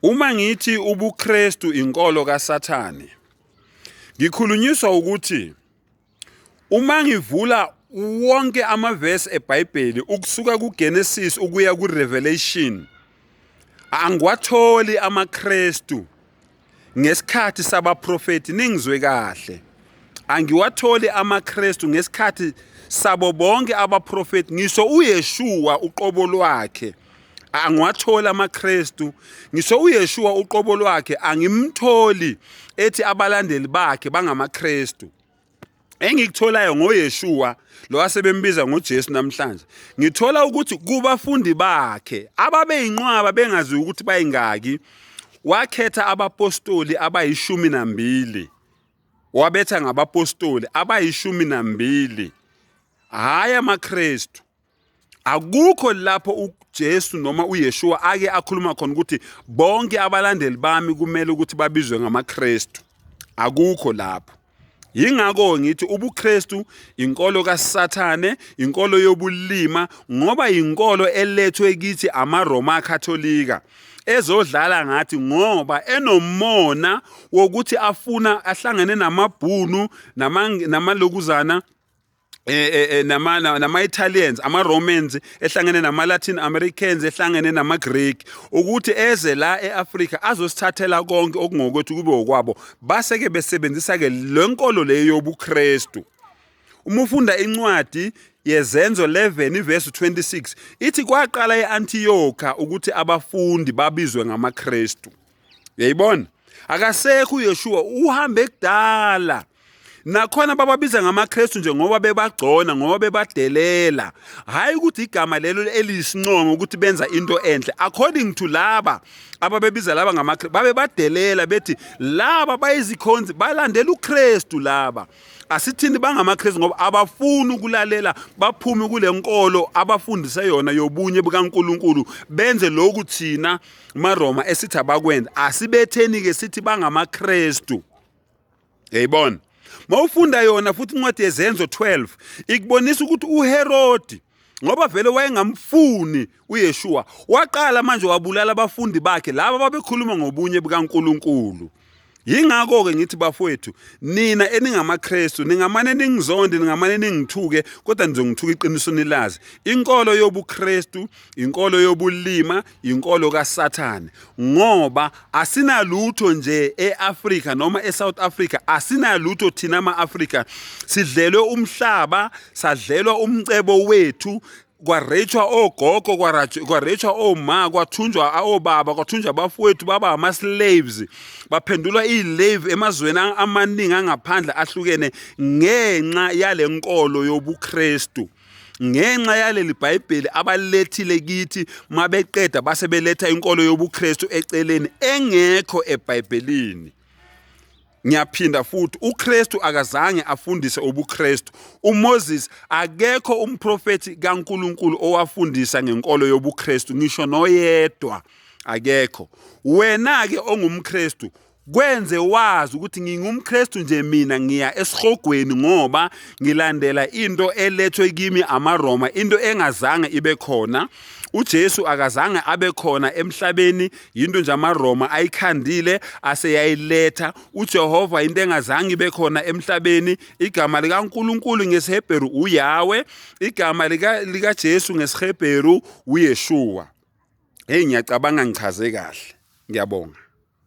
Uma ngithi ubuKristu inkolo kaSathane, ngikhulunyiswa ukuthi uma ngivula wonke amavesi eBhayibheli ukusuka kuGenesis ukuya kuRevelation, angiwatholi amaKristu ngesikhathi sabaprofeti. Ningizwe kahle, angiwatholi amaKristu ngesikhathi sabo bonke abaprofeti, ngisho uYeshua uqobo lwakhe angiwatholi amaKristu, ngisho uYeshua uqobo lwakhe angimtholi ethi abalandeli bakhe bangamaKristu. Engikutholayo ngoYeshua lo asebembiza ngoJesu namhlanje, ngithola ukuthi kubafundi bakhe ababeyinqwaba bengazi ukuthi bayingaki, wakhetha abapostoli abayishumi nambili, wabetha ngabapostoli abayishumi nambili, hhayi amaKristu. Akukho lapho uJesu noma uYeshua ake akhuluma khona ukuthi bonke abalandeli bami kumele ukuthi babizwe ngamaKristu. Akukho lapho. Yingakho ngithi ubuKristu inkolo kaSathane, inkolo yobulima, ngoba inkolo elethwe kithi amaRoma Katolika ezodlala ngathi, ngoba enomona wokuthi afuna ahlangene namabhunu namalokuzana nama-Italians, ama-Romans ehlangene nama-Latin Americans ehlangene nama-Greek, ukuthi eze la e-Afrika azosithathela konke okungokwethu kube okwabo, base-ke besebenzisa-ke le nkolo leyo yobuKristu. Uma ufunda incwadi yeZenzo 11 ivesi 26 ithi kwaqala e-Antiocha ukuthi abafundi babizwe ngamaKristu. Uyayibona? Akasekho uYeshua, uhambe kudala. Nakhona bababiza ngamaKristu nje ngoba bebagcona, ngoba bebadelela. Hayi ukuthi igama lelo eliyisincomo ukuthi benza into enhle. According to laba ababebiza laba ngamaKristu, babebadelela bethi laba bayizikhonzi, balandela uKristu laba. Asithini bangamaKristu ngoba abafuni ukulalela, baphume kule nkolo abafundise yona yobunye bukaNkulunkulu, benze lokhu thina maRoma esithi abakwenza. Asibetheni-ke sithi bangamaKristu. Yayibona? Mawufunda yona futhi incwadi yeZenzo 12 ikubonisa ukuthi uHerodi, ngoba vele wayengamfuni uYeshua, waqala manje wabulala abafundi bakhe laba babekhuluma ngobunye bukaNkulunkulu. Yingakho-ke ngithi bafowethu, nina eningamaKristu ningamane ningizonde, ningamane ningithuke, kodwa nizongithuka iqiniso nilazi. Inkolo yobuKristu, inkolo yobulima, inkolo kaSathane, ngoba asinalutho nje e-Afrika noma e-South Africa, asinalutho thina ama-Afrika. Sidlelwe umhlaba, sadlelwa umcebo wethu, kwareyitshwa ogogo, kwareyitshwa oma, kwathunjwa obaba, kwathunjwa abafowethu, baba ama-slaves, baphendulwa iy'lave emazweni amaningi angaphandle ahlukene ngenxa yale nkolo yobuKristu, ngenxa yaleli Bhayibheli abalilethile kithi. Mabeqeda base beletha inkolo yobuKristu eceleni engekho eBhayibhelini. Ngiyaphinda futhi, uKristu akazange afundise ubuKristu. UMoses, akekho umprofethi kaNkuluNkulu owafundisa ngenkolo yobuKristu, ngisho noyedwa, akekho. Wena ke ongumKristu, kwenze wazi ukuthi ngingumKristu nje, mina ngiya esihogweni ngoba ngilandela into elethwe kimi amaRoma, into engazange ibe khona. uJesu akazange abe khona emhlabeni, yinto nje amaRoma ayikhandile aseyayiletha. uJehova into engazange ibe khona emhlabeni. Igama likaNkuluNkulu ngesiHebheru uYahweh, igama likaJesu ngesiHebheru uYeshua. Hey, ngiyacabanga ngichaze kahle. Ngiyabonga.